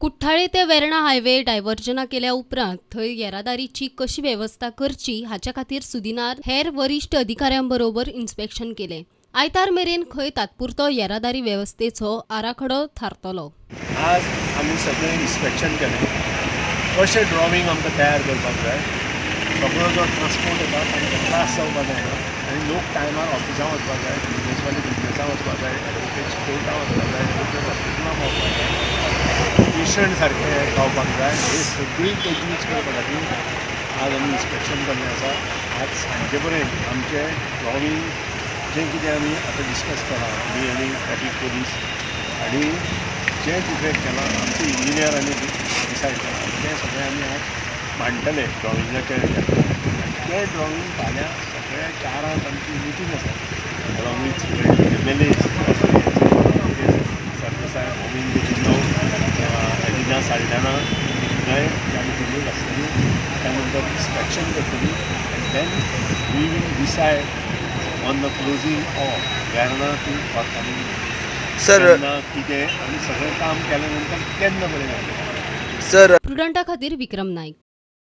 कुठ्ठाळे ते वेर्णा हायवे डायव्हर्जना केल्या उपरांत थंय येरादारीची कशी वेवस्था करची हाच्या खातीर सुदिनार हेर वरिश्ठ अधिकाऱ्यांबरोबर इन्स्पेक्शन केलें. आयतार मेरेन खंय तात्पुरतो येरादारी वेवस्थेचो आराखडो थारतलो. आज आमी सगळें इन्स्पेक्शन केलें, कशें ड्रॉइंग आमकां तयार करपाक जाय, सगळो जो ट्रान्सपोर्ट येता तांकां त्रास जावपाक जायना आनी लोक टायमार ऑफिसां वचपाक जाय, बिजनेसवाले बिजनेसां वचपाक जाय, एडवोकेट्स कोर्टां वचपाक जाय, डॉक्टर हॉस्पिटलां पावपाक जाय, पेशंट सारके पावपाक जाय. हे सगळी तजवीज करपा खातीर आज आमी इन्स्पेक्शन केल्लें आसा. आज सांजे पर्यंत आमचें ड्रॉइंग जें कितें आमी आतां डिस्कस केलां आमी आनी ट्रॅफीक पोलीस आनी जें डिफेक्ट केलां आमचे इंजिनियरांनी डिसायड केलां तें सगळें आमी आज मांडटले ड्रॉइंगाच्या हेच्यार. आनी तें ड्रॉइंग फाल्यां सगळ्या 4 आमची मिटींग आसा अलॉंग विथ सगळे MLAs, Sardesai, Govind Coutinho, Elina Saldanha, थंय त्या मिटिंगेक आसतली. त्या नंतर इन्स्पेक्शन करतली आनी then we will decide on the closing of Verna to Cortalim. Sir केन्ना कितें आमी सगळें काम केल्या नंतर केन्ना बरें जातलें. सर प्रुडंटा खातीर विक्रम नायक.